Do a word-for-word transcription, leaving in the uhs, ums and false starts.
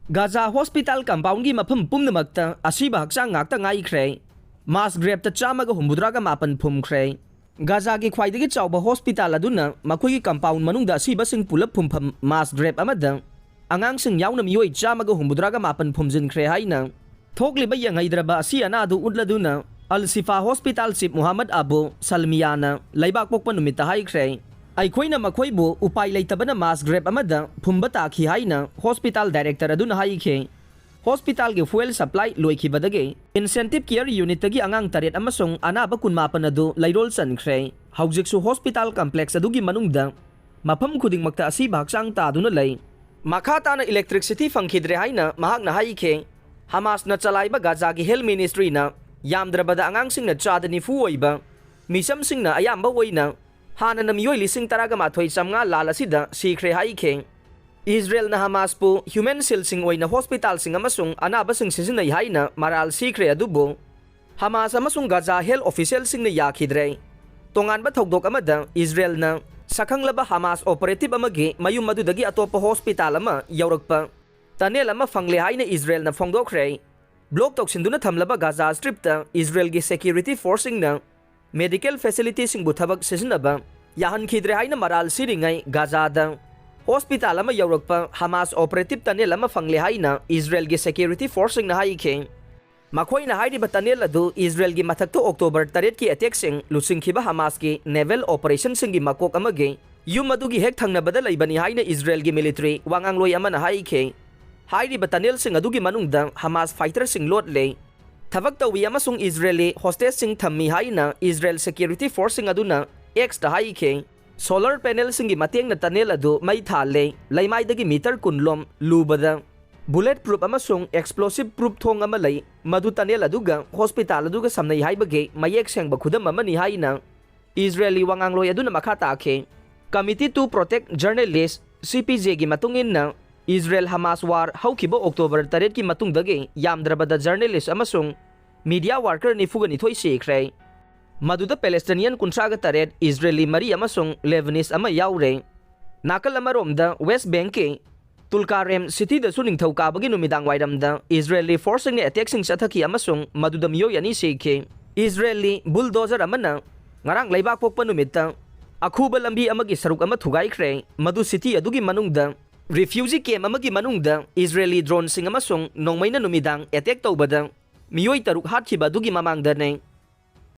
Gaza hospital ꯀꯝꯄꯥꯎꯟꯒꯤ ꯃꯐꯝ ꯄꯨꯝꯅꯃꯛꯇ ꯑꯁꯤꯕ ꯍꯛꯆꯥꯡ ꯉꯥꯛꯇ ꯉꯥꯏꯈ꯭ꯔꯦ꯫ ꯃꯥꯁ ꯒ꯭ꯔꯦꯞꯇ ꯆꯥꯝꯃꯒ ꯍꯨꯝꯐꯨꯇꯔꯥꯒ ꯃꯥꯄꯟ ꯐꯨꯝꯈ꯭ꯔꯦ꯫ ꯒꯥꯖꯥꯒꯤ ꯈ꯭ꯋꯥꯏꯗꯒꯤ ꯆꯥꯎꯕ ꯍꯣꯁꯄꯤꯇꯥꯜ ꯑꯗꯨꯅ ꯃꯈꯣꯏꯒꯤ ꯀꯝꯄꯥꯎꯟ ꯃꯅꯨꯡꯗ ꯑꯁꯤꯕꯁꯤꯡ ꯄꯨꯂꯞ ꯐꯨꯝꯐꯝ ꯃꯥꯁ ꯒ꯭ꯔꯦꯞ ꯑꯃꯗ ꯑꯉꯥꯡꯁꯤꯡ ꯌꯥꯎꯅ ꯃꯤꯑꯣꯏ ꯆꯥꯝꯃꯒ ꯍꯨꯝꯐꯨꯇꯔꯥꯒ ꯃꯥꯄꯟ ꯐꯨꯝꯖꯤꯟꯈ꯭ꯔꯦ ꯍꯥꯏꯅ ꯊꯣꯛꯂꯤꯕ ꯌꯦꯡꯍꯩꯗ꯭ꯔꯕ ꯑꯁꯤ ꯑꯅꯥꯗꯨ ꯎꯠꯂꯗꯨꯅ ꯑꯜ ꯁꯤꯐꯥ ꯍꯣꯁꯄꯤꯇꯥꯜ ꯆꯤꯞ ꯃꯨꯍꯝꯃꯗ ꯑꯕꯨ ꯁꯜꯃꯤꯌꯥꯅ ꯂꯩꯕꯥꯛ ꯄꯣꯛꯄ ꯅꯨꯃꯤꯠꯇ ꯍꯥꯏꯈ꯭ꯔꯦ꯫ ꯑꯩꯈꯣꯏꯅ ꯃꯈꯣꯏꯕꯨ ꯎꯄꯥꯏ ꯂꯩꯇꯕꯅ ꯃꯥꯁ ꯒ꯭ꯔꯦꯞ ꯑꯃꯗ ꯐꯨꯝꯕ ꯇꯥꯈꯤ ꯍꯥꯏꯅ ꯍꯣꯁꯄꯤꯇꯥꯜ ꯗꯥꯏꯔꯦꯛꯇꯔ ꯑꯗꯨꯅ ꯍꯥꯏꯈꯤ꯫ ꯍꯣꯁꯄꯤꯇꯥꯜꯒꯤ ꯐ꯭ꯌꯨꯑꯦꯜ ꯁꯄ꯭ꯂꯥꯏ ꯂꯣꯏꯈꯤꯕꯗꯒꯤ ꯏꯟꯁꯦꯟꯇꯤꯚ ꯀꯦꯌꯔ ꯌꯨꯅꯤꯠꯇꯒꯤ ꯑꯉꯥꯡ ꯇꯔꯦꯠ ꯑꯃꯁꯨꯡ ꯑꯅꯥꯕ ꯀꯨꯟꯃꯥꯄꯟ ꯑꯗꯨ ꯂꯩꯔꯣꯜ ꯆꯟꯈ꯭ꯔꯦ꯫ ꯍꯧꯖꯤꯛꯁꯨ ꯍꯣꯁꯄꯤꯇꯥꯜ ꯀꯝꯄ꯭ꯂꯦꯛꯁ ꯑꯗꯨꯒꯤ ꯃꯅꯨꯡꯗ ꯃꯐꯝ ꯈꯨꯗꯤꯡꯃꯛꯇ ꯑꯁꯤꯕ ꯍꯛꯆꯥꯡ ꯇꯥꯗꯨꯅ ꯂꯩ꯫ ꯃꯈꯥ ꯇꯥꯅ ꯏꯂꯦꯛꯇ꯭ꯔꯤꯛꯁꯤꯇꯤ ꯐꯪꯈꯤꯗ꯭ꯔꯦ ꯍꯥꯏꯅ ꯃꯍꯥꯛꯅ ꯍꯥꯏꯈꯤ꯫ ꯍꯃꯥꯁꯅ ꯆꯂꯥꯏꯕ ꯒꯥꯖꯥꯒꯤ ꯍꯦꯜꯊ ꯃꯤꯅꯤꯁꯇ꯭ꯔꯤꯅ ꯌꯥꯝꯗ꯭ꯔꯕꯗ ꯑꯉꯥꯡꯁꯤꯡꯅ ꯆꯥꯗ ꯅꯤꯐꯨ ꯑꯣꯏꯕ ꯃꯤꯆꯝꯁꯤꯡꯅ ꯑꯌꯥꯝꯕ ꯑꯣꯏꯅ ꯍꯥꯟꯅꯅ ꯃꯤꯑꯣꯏ ꯂꯤꯁꯤꯡ ꯇꯔꯥꯒ ꯃꯥꯊꯣꯏ ꯆꯥꯝꯃꯉꯥ ꯂꯥꯜ ꯑꯁꯤꯗ ꯁꯤꯈ꯭ꯔꯦ ꯍꯥꯏꯈꯤ꯫ ꯏꯖꯔꯦꯜꯅ ꯍꯃꯥꯁꯄꯨ ꯍ꯭ꯌꯨꯃꯦꯟ ꯁꯤꯜꯁꯤꯡ ꯑꯣꯏꯅ ꯍꯣꯁꯄꯤꯇꯥꯜꯁꯤꯡ ꯑꯃꯁꯨꯡ ꯑꯅꯥꯕꯁꯤꯡ ꯁꯤꯖꯤꯟꯅꯩ ꯍꯥꯏꯅ ꯃꯔꯥꯜ ꯁꯤꯈ꯭ꯔꯦ, ꯑꯗꯨꯕꯨ ꯍꯃꯥꯁ ꯑꯃꯁꯨꯡ ꯒꯥꯖꯥ ꯍꯦꯜꯊ ꯑꯣꯐꯤꯁꯤꯌꯦꯜꯁꯤꯡꯅ ꯌꯥꯈꯤꯗ꯭ꯔꯦ꯫ ꯇꯣꯉꯥꯟꯕ ꯊꯧꯗꯣꯛ ꯑꯃꯗ ꯏꯖꯔꯦꯜꯅ ꯁꯛꯈꯪꯂꯕ ꯍꯃꯥꯁ ꯑꯣꯄꯔꯦꯇꯤꯚ ꯑꯃꯒꯤ ꯃꯌꯨꯝ ꯑꯗꯨꯗꯒꯤ ꯑꯇꯣꯞꯄ ꯍꯣꯁꯄꯤꯇꯥꯜ ꯑꯃ ꯌꯧꯔꯛꯄ ꯇꯅꯦꯜ ꯑꯃ ꯐꯪꯂꯦ ꯍꯥꯏꯅ ꯏꯖꯔꯦꯜꯅ ꯐꯣꯡꯗꯣꯛꯈ꯭ꯔꯦ꯫ Block ꯇꯧꯁꯤꯟꯗꯨꯅ ꯊꯝꯂꯕ Gaza strip ꯏꯖꯔꯦꯜꯒꯤ security ꯐꯣꯔꯁꯁꯤꯡꯅ medical ꯐꯦꯁꯤꯂꯤꯇꯤꯁꯤꯡꯕꯨ ꯊꯕꯛ ꯁꯤꯖꯤꯟꯅꯕ ꯌꯥꯍꯟꯈꯤꯗ꯭ꯔꯦ ꯍꯥꯏꯅ ꯃꯔꯥꯜ ꯁꯤꯔꯤꯉꯩ ꯒꯥꯖꯥꯗ ꯍꯣꯁꯄꯤꯇꯥꯜ ꯑꯃ ꯌꯧꯔꯛꯄ ꯍꯃꯥꯁ ꯑꯣꯄꯔꯦꯇꯤꯚ ꯇꯅꯦꯜ ꯑꯃ ꯐꯪꯂꯦ ꯍꯥꯏꯅ ꯏꯖꯔꯦꯜꯒꯤ ꯁꯦꯀ꯭ꯌꯨꯔꯤꯇꯤ ꯐꯣꯔꯁꯁꯤꯡꯅ ꯍꯥꯏꯈꯤ꯫ ꯃꯈꯣꯏꯅ ꯍꯥꯏꯔꯤꯕ ꯇꯅꯦꯜ ꯑꯗꯨ ꯏꯖꯔꯦꯜꯒꯤ ꯃꯊꯛꯇ ꯑꯣꯛꯇꯣꯕꯔ ꯇꯔꯦꯠꯀꯤ ꯑꯦꯇꯦꯛꯁꯤꯡ ꯂꯨꯆꯤꯡꯈꯤꯕ ꯍꯃꯥꯁꯀꯤ ꯅꯦꯚꯦꯜ ꯑꯣꯄꯔꯦꯁꯟꯁꯤꯡꯒꯤ ꯃꯀꯣꯛ ꯑꯃꯒꯤ ꯌꯨꯝ ꯑꯗꯨꯒꯤ ꯍꯦꯛ ꯊꯪꯅꯕꯗ ꯂꯩꯕꯅꯤ ꯍꯥꯏꯅ ꯏꯖꯔꯦꯜꯒꯤ ꯃꯤꯂꯤꯇꯔꯤ ꯋꯥꯉꯥꯡꯂꯣꯏ ꯑꯃꯅ ꯍꯥꯏꯈꯤ꯫ ꯍꯥꯏꯔꯤꯕ ꯇꯅꯦꯜꯁꯤꯡ ꯑꯗꯨꯒꯤ ꯃꯅꯨꯡꯗ ꯍꯃꯥꯁ ꯐꯥꯏꯇꯔꯁꯤꯡ ꯂꯣꯠꯂꯦ꯫ ꯊꯕꯛ ꯇꯧꯏ ꯑꯃꯁꯨꯡ ꯏꯖꯔꯦꯂꯤ ꯍꯣꯁꯇꯦꯖꯁꯤꯡ ꯊꯝꯃꯤ ꯍꯥꯏꯅ ꯏꯖꯔꯦꯜ ꯁꯦꯀ꯭ꯌꯨꯔꯤꯇꯤ ꯐꯣꯔꯁꯁꯤꯡ ꯑꯗꯨꯅ ꯑꯦꯛꯁꯇ ꯍꯥꯏꯈꯤ꯫ ꯁꯣꯂꯔ ꯄꯦꯅꯦꯜꯁꯤꯡꯒꯤ ꯃꯇꯦꯡꯅ ꯇꯅꯦꯜ ꯑꯗꯨ ꯃꯩ ꯊꯥꯜꯂꯦ꯫ ꯂꯩꯃꯥꯏꯗꯒꯤ ꯃꯤꯇꯔ ꯀꯨꯟ ꯂꯣꯝ ꯂꯨꯕꯗ ꯕꯨꯂꯦꯠ ꯄ꯭ꯔꯨꯞ ꯑꯃꯁꯨꯡ ꯑꯦꯛꯁꯄ꯭ꯂꯣꯁꯤꯚ ꯄ꯭ꯔꯨꯞ ꯊꯣꯡ ꯑꯃ ꯂꯩ, ꯃꯗꯨ ꯇꯅꯦꯜ ꯑꯗꯨꯒ ꯍꯣꯁꯄꯤꯇꯥꯜ ꯑꯗꯨꯒ ꯁꯝꯅꯩ ꯍꯥꯏꯕꯒꯤ ꯃꯌꯦꯛ ꯁꯦꯡꯕ ꯈꯨꯗꯝ ꯑꯃꯅꯤ ꯍꯥꯏꯅ ꯏꯖꯔꯦꯂꯤ ꯋꯥꯉꯥꯡꯂꯣꯏ ꯑꯗꯨꯅ ꯃꯈꯥ ꯇꯥꯈꯤ꯫ Committee to Protect Journalists, ꯁꯤ ꯄꯤ ꯖꯦꯒꯤ ꯃꯇꯨꯡ ꯏꯟꯅ, ꯏꯖꯔꯦꯜ ꯍꯃꯥꯁ ꯋꯥꯔ ꯍꯧꯈꯤꯕ ꯑꯣꯛꯇꯣꯕꯔ ꯇꯔꯦꯠꯀꯤ ꯃꯇꯨꯡꯗꯒꯤ ꯌꯥꯝꯗ꯭ꯔꯕꯗ ꯖꯔꯅꯦꯂꯤꯁ ꯑꯃꯁꯨꯡ ꯃꯤꯗꯤꯌꯥ ꯋꯥꯔꯀꯔ ꯅꯤꯐꯨꯒ ꯅꯤꯊꯣꯏ ꯁꯤꯈ꯭ꯔꯦ, ꯃꯗꯨꯗ ꯄꯦꯂꯦꯁꯇꯤꯅꯤꯌꯟ ꯀꯨꯟꯊ꯭ꯔꯥꯒ ꯇꯔꯦꯠ, ꯏꯖꯔꯦꯂꯤ ꯃꯔꯤ ꯑꯃꯁꯨꯡ ꯂꯦꯕꯅꯤꯁ ꯑꯃ ꯌꯥꯎꯔꯦ꯫ ꯅꯥꯀꯜ ꯑꯃꯔꯣꯝꯗ, ꯋꯦꯁ ꯕꯦꯡꯛꯀꯤ ꯇꯨꯜꯀꯥꯔꯦꯝ ꯁꯤꯇꯤꯗꯁꯨ ꯅꯤꯡꯊꯧꯀꯥꯕꯒꯤ ꯅꯨꯃꯤꯗꯥꯡ ꯋꯥꯏꯔꯝꯗ ꯏꯖꯔꯦꯜꯂꯤ ꯐꯣꯔꯁꯁꯤꯡꯅ ꯑꯦꯇꯦꯛꯁꯤꯡ ꯆꯠꯊꯈꯤ ꯑꯃꯁꯨꯡ ꯃꯗꯨꯗ ꯃꯤꯑꯣꯏ ꯑꯅꯤ ꯁꯤꯈꯤ꯫ ꯏꯖꯔꯦꯜꯂꯤ ꯕꯨꯜꯗꯣꯖꯔ ꯑꯃꯅ ꯉꯔꯥꯡ ꯂꯩꯕꯥꯛꯄꯣꯛꯄ ꯅꯨꯃꯤꯠꯇ ꯑꯈꯨꯕ ꯂꯝꯕꯤ ꯑꯃꯒꯤ ꯁꯔꯨꯛ ꯑꯃ ꯊꯨꯒꯥꯏꯈ꯭ꯔꯦ, ꯃꯗꯨ ꯁꯤꯇꯤ ꯑꯗꯨꯒꯤ ꯃꯅꯨꯡꯗ ꯔꯤꯐ꯭ꯌꯨꯖꯤ ꯀꯦꯝ ꯑꯃꯒꯤ ꯃꯅꯨꯡꯗ ꯏꯖꯔꯦꯜꯂꯤ ꯗ꯭ꯔꯣꯟꯁꯤꯡ ꯑꯃꯁꯨꯡ ꯅꯣꯡꯃꯩꯅ ꯅꯨꯃꯤꯗꯥꯡ ꯑꯦꯇꯦꯛ ꯇꯧꯕꯗ ꯃꯤꯑꯣꯏ ꯇꯔꯨꯛ ꯍꯥꯠꯈꯤꯕ ꯑꯗꯨꯒꯤ ꯃꯃꯥꯡꯗꯅꯦ꯫